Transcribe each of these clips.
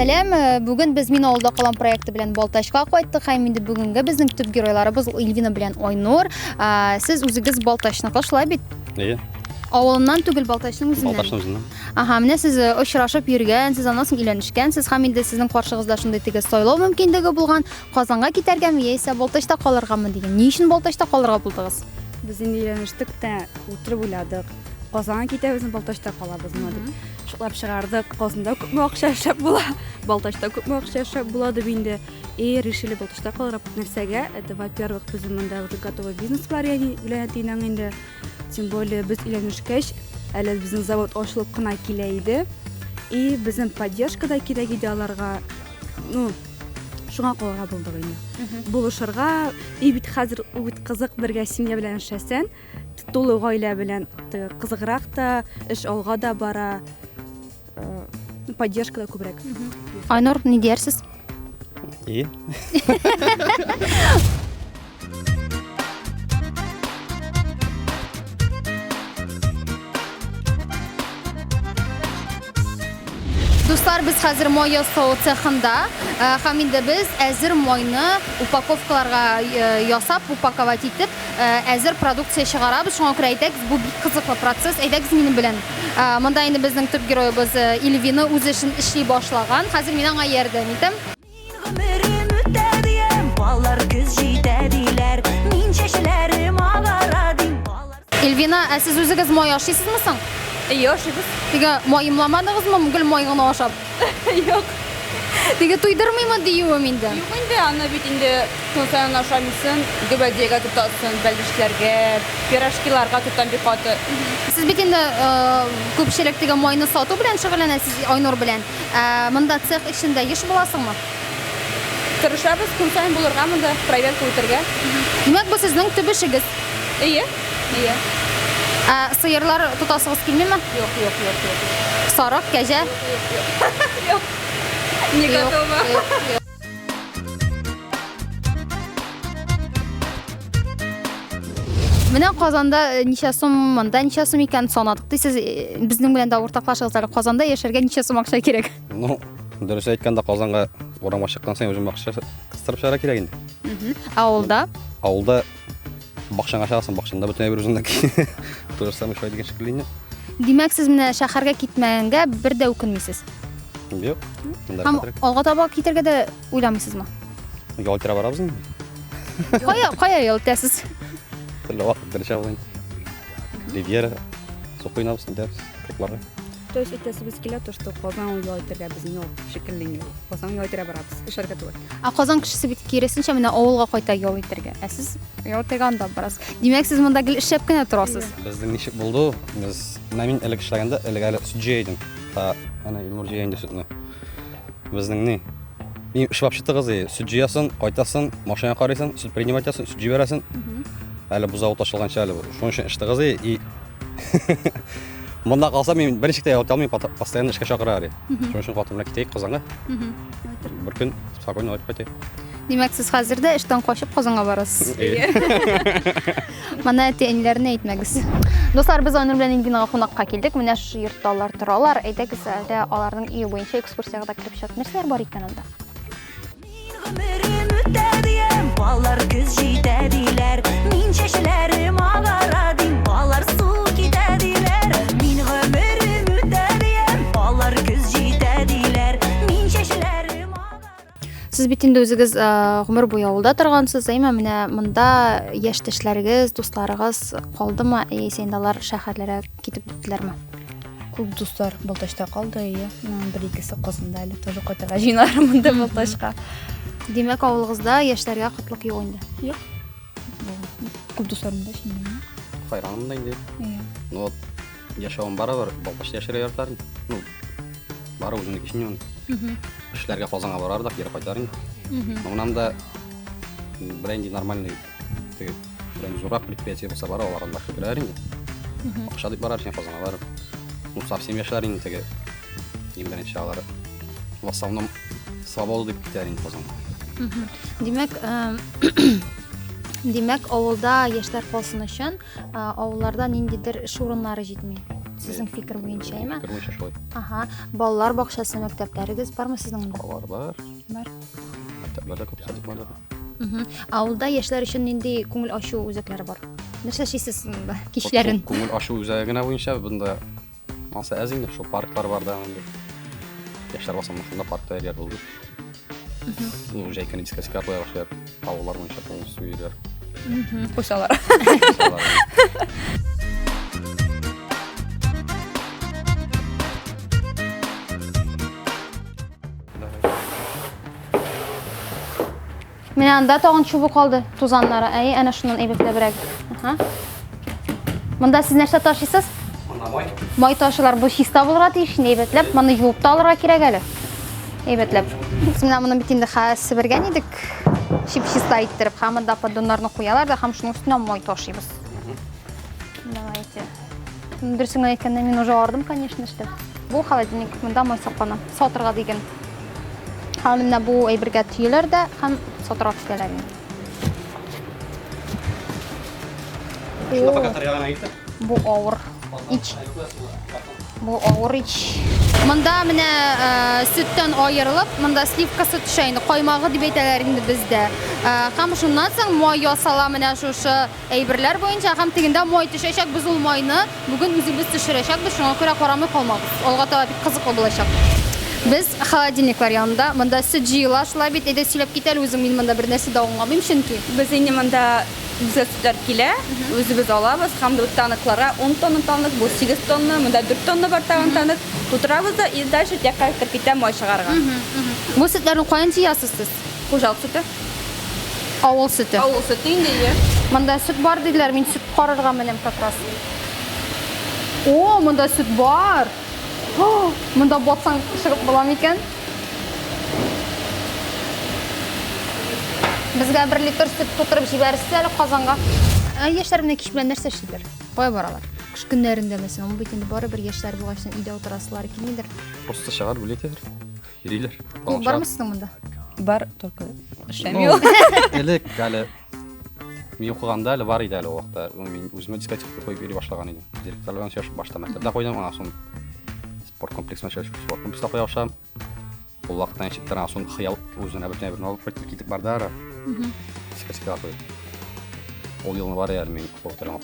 Сәлам, бүген без Мин авылда калам проекты белән Балтачка кайттык һәм инде бүгенге безнең төп геройларыбыз Ильвина белән Айнур. Сез үзегез Балтачныкы, шулай бит? Әйе. Авылыннан түгел, Балтачның үзеннән. Балтачның үзеннән. Ага, менә сез очрашып йөргәнсез, аннан соң өйләнешкәнсез һәм инде сезнең каршыгызда шундый теге сайлау мөмкинлеге булган, Казанга китәргәме яисә Балтачта калыргамы дигән. Ни өчен Балтачта калырга булдыгыз? Без инде өйләнештек тә, утырып уйладык. Казанга китәбезме, Балтачта калабызмы дип. Шутлап чыгардык, Казанда күпме акча эшләп була, Балтачта күпме акча эшләп була дип инде. И решили Балтачта калырга. Нәрсәгә? Это, во-первых, безнең монда уже готовый бизнес бар, әни белән әтинең инде. Тем более без өйләнешкәч, әле безнең завод ачылып кына килә иде. И безнең поддержка да кирәк иде аларга. Ну, шуңа калырга булдык инде. Булышырга, и бит хәзер ул бит кызык бергә семья белән эшләсәң, тулы гаилә белән кызыграк та, эш алга да бара, поддержка да күбрәк. Айнур, ни диярсез? И? Дуслар, без хәзер май ясау цехында һәм инде без әзер майны упаковкаларга ясап, упаковать итеп, әзер продукция чыгарабыз. Шуңа күрә әйдәгез, бу бик кызыклы процесс. Әйдәгез минем белән. Монда инде безнең төп героебыз Ильвина үз эшен эшли башлаган. Хәзер мин аңа ярдәм итәм. Гомерем үтә дием, балалар көз җитә диләр. Мин чәчләрем агара дим, балалар. Эльвина, ә сез үзегез май ашыйсызмы соң? Әйе, ашыйбыз. Теге маемламадыгызмы, гел май гына ашап? Юк. Теге туйдырмыймы диюем инде. Юк инде, аны бит инде көн саен ашамыйсың, гөбәдиягә тотасың, бәлешләргә, пирожкиларга тотам бик каты. Сез бит инде күпчелек теге майны сату белән шөгыльләнәсез Айнур белән. Ә монда цех эчендә еш буласыңмы? Тырышабыз көн саен булырга монда, проверка үтәргә. Димәк, бу сезнең төп эшегез? Әйе, әйе. Ә сыерлар тотасыгыз килмиме? Юк, юк, юк, юк. Сарык, кәҗә? Юк, юк, юк. Не готова. Менә Казанда ничә сум, монда ничә сум икән санадык дисез, безнең белән дә уртаклашыгыз әле. Казанда яшәргә ничә сум акча кирәк? Ну, дөрес әйткәндә, Казанга урамга чыккан саен үзең акча кыстырып чыгарга кирәк инде. Ә авылда? Авылда бакчаңа чыгасың, бакчаңда бөтен әйбер үзеңнеке. То же самое шулай дигән шикелле инде. Димәк, сез менә шәһәргә китмәгәнгә бер дә үкенмисез. Юк. Һәм алга таба китәргә дә Уйламыйсызмы? Ял итәргә барабыз инде. Кая, кая ял итәсез? Төрле вакыт, төрлечә була инде. Ривьера, су коенабыз, нитәбез, клубларга. То есть әйтәсебез килә, то, что Казан ул ял итәргә безнең ял шикелле инде. Казан ял итәргә барабыз, эшләргә түгел. Ә Казан кешесе бит киресенчә менә авылга кайта ял итәргә. Ә сез ял итәргә анда барасыз. Димәк, сез монда гел эшләп кенә торасыз. Безнең ничек булды? Без, менә мин элек эшләгәндә, элек әле сөт җыя идем. Та, әнә Илнур җыя инде сөтне. Безнең ни? Мин эш вообще тыгыз, сөт җыясың, кайтасың, машина карыйсың, сөт принимать итәсең, сөт җибәрәсең. Әле бу завод ачылганчы әле бу. Шуның өчен эш тыгыз и монда калсам мин берничек тә ял итә алмыйм, постоянно эшкә чакыра әле. Шуның өчен хатын белән китәйек Казанга. Бер көн спокойно алып кайтайык. Димәк, сез хәзер дә эштән качып Казанга барасыз. Моны әти-әниләренә әйтмәгез. Дуслар, без Айнур белән Индинага кунакка килдек. Менә шушы йортта алар торалар. Әйдәгез әле аларның өе буенча экскурсиягә дә кереп чыгыйк. Нәрсәләр бар икән анда? Гомерем үтә дием, балалар көз җитә диләр. Мин чәчләрем агара дим, балалар су китә диләр. Мин гомерем үтә дием, балалар көз җитә диләр. Мин чәчләрем агара. Сез бит инде үзегез гомер буе авылда торгансыз, әйме? Менә монда яшьтәшләрегез, дусларыгыз калдымы, яисә инде алар шәһәрләргә китеп беттеләрме? Күп дуслар Балтачта калды, әйе. Бер-икесе Казанда әле тоже кайтырга җыеналар монда Балтачка. Димәк, авылыгызда яшьләргә кытлык юк инде? Юк. Күп дуслар монда өчен. Хайран монда инде. Әйе. Ну вот, яшәвем барыбер, Балтачта яшәргә яратар инде. Ну, бары үземнеке өчен инде. Эшләргә Казанга барар да, кире кайтар инде. Но моннан да берәй нормальный теге берәй зуррак предприятие булса бара, алар анда керәләр инде. Акча дип барар өчен Казанга барып. Ну, совсем яшьләр инде теге иң беренче алар в основном свобода дип китәр инде Казанга. Димәк, димәк, авылда яшьләр калсын өчен, авылларда ниндидер эш урыннары җитми. Сезнең фикер буенча, әйме? Фикер буенча шулай. Ага. Балалар бакчасы, мәктәпләрегез бармы сезнең монда? Алар бар. Бар. Мәктәпләр дә күп, садиклар да күп. Авылда яшьләр өчен нинди күңел ачу үзәкләре бар? Нәрсә эшлисез монда кичләрен? Күңел ачу үзәге генә буенча бында ансы әз инде, шул парклар бар да инде. Яшьләр басам шунда паркта йөриләр булды. Ну, җәй көне дискотека куя башлыйлар. Авыллар буенча полностью йөриләр. Кушалар. Кушалар. Менә анда тагын чүбе калды, тузаннары. Әй, әнә шуннан әйбәтләбрәк. Аһа. Монда сез нәрсә ташыйсыз? Монда май. Май ташылар, бу чиста булырга тиеш, инде әйбәтләп. Моны юып та алырга кирәк әле. Әйбәтләп. Без менә моны бит инде хәзер себергән идек. Чип-чиста иттереп, һәм монда поддоннарны куялар да, һәм шуның өстенә май ташыйбыз. Давайте. Дөресен генә әйткәндә, мин уже ардым, конечно, эшләп. Бу холодильник, монда май саклана. Сатырга дигән. Һәм менә бу әйбергә төяләр дә һәм сатырга китәләр инде. Шунда пока тарягына китте. Бу авыр. Ич. Бу авыр ич. Монда менә э, сөттән аерылып, монда сливкасы төшә инде, каймагы дип әйтәләр инде бездә. Э, һәм шуннан соң май ясала менә шушы әйберләр буенча һәм тегендә май төшәчәк. Без ул майны бүген үзебез төшерәчәкбез, шуңа күрә карамый калмагыз. Алга таба бик кызыклы булачак. Без холодильниклар янында, монда сөт җыела, шулай бит, әйдә сөйләп кит әле үзең, мин монда бер нәрсә дә аңламыйм чөнки. Без инде монда безгә сөтләр килә, үзебез алабыз һәм бу таныкларга 10 тонна танык, бу 8 тонна, монда 4 тонна бар тагын танык. Тутырабыз да и дальше тякка кереп китә май чыгарырга. Бу сөтләрне каян җыясыз сез? Хуҗалык сөте. Авыл сөте. Авыл сөте инде, ие. Монда сөт бар диделәр, мин сөт карарга менәм как раз. О, монда сөт бар. О, монда батсаң чыгып була микән? Безгә бер литр сөт тутырып җибәрерсез әле Казанга. Ә яшьләр менә кич белән нәрсә эшлиләр? Кая баралар? Кыш көннәрендә мәсәлән, ул бит инде барыбер яшьләр булгач, өйдә утырасылар килмидер. Просто чыгар, гулять Йөриләр. Клуб бармы сезнең монда? Бар, только эшләми ул. Элек әле мин укыганда әле бар иде әле ул вакытта. Мин үземә дискотека куеп йөри башлаган идем. Директор белән сөйләшеп башта мәктәптә куйдым, аннан соң спорт комплексына сөйләшеп спорт комплекста куя башладым. Ул вакытта ничек тә аннан соң хыял үзенә бөтен әйберне алып кайтып китеп барды ара. Дискотекага куеп. Ул елны бар әле мин укып утырган.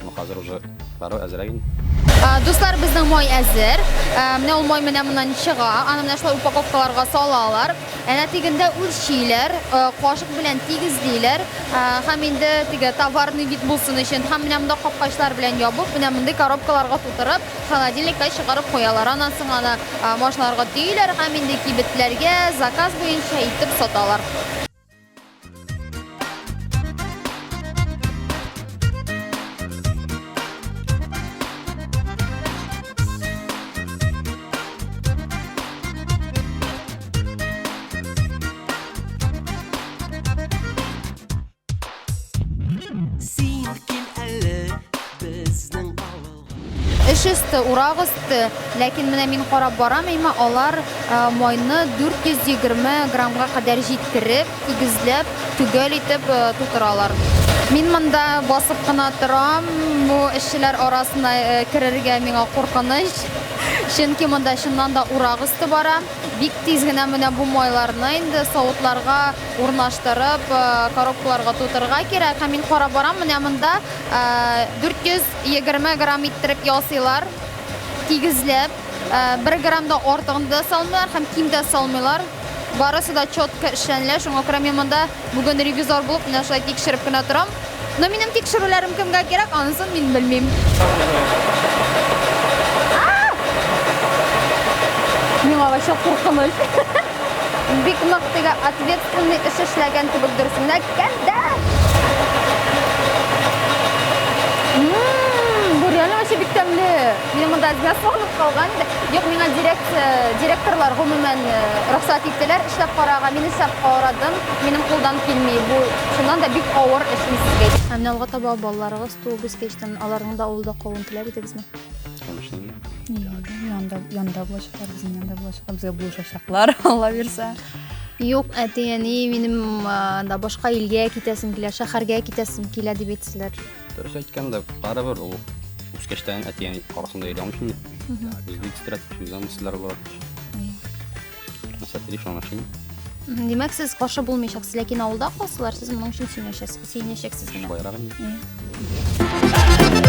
Ну хәзер уже бары әзерәк инде. Дуслар, безнең май әзер. Менә ул май менә моннан чыга. Аны менә шулай упаковкаларга салалар. Әнә тегендә үлчиләр, кашык белән тигезлиләр. Һәм инде теге товарный вид булсын өчен һәм менә монда капкачлар белән ябып, менә мондый коробкаларга тутырып, холодильникка чыгарып куялар. Аннан соң аны машиналарга төйиләр һәм инде кибетләргә заказ буенча итеп саталар. Син кил әле безнең авылга. Эш өсте, урак өсте, ләкин менә мин карап барам, әмма алар э, майны 420 граммга кадәр җиткереп, тигезләп, төгәл итеп э, тутыралар. Мин монда басып кына торам, бу эшчеләр арасына э, керергә миңа куркыныч. Чөнки монда чыннан да урак өсте бара. Бик тиз генә менә бу майларны инде савытларга урнаштырып, коробкаларга тутырырга кирәк. Һәм мин карап барам, менә монда 420 грамм иттереп ясыйлар, тигезләп. 1 грамм да артыгын да салмыйлар һәм ким дә салмыйлар. Барысы да четко эшләнелә. Шуңа күрә мин монда бүген ревизор булып, менә шулай тикшереп кенә торам. Но минем тикшерүләрем кемгә кирәк, анысын мин белмим. Миңа вообще куркыныч. Бик нык теге ответственный эш эшләгән кебек дөресен әйткәндә. Бу реально вообще бик тәмле. Минем монда әзгә салынып калган иде. Юк, миңа дирекция, директорлар гомумән э, рөхсәт иттеләр эшләп карарга. Мин эшләп карадым. Минем кулдан килми. Бу чыннан да бик авыр эш мин сезгә әйтәм. Ә менә алга таба балаларыгыз туып үскәчтән аларның да авылда калуын теләр идегезме? Конечно. Янда, янда булачаклар, безнең янда булачаклар, безгә булышачаклар, Алла бирсә. Юк, әти-әни, минем анда башка илгә китәсем килә, шәһәргә китәсем килә дип әйтсәләр. Дөрес әйткәндә, барыбер ул Үскәчтән әти-әни арасында йөри алмыйм инде. Үзебез үстерә, үзебез үстерә була. Нәрсә тели, шуны эшлим. Димәк, сез каршы булмыйчаксыз, ләкин авылда калсалар, сез моның өчен сөенәчәксез, сөенәчәксез генә. Шулайрак инде. Әйе.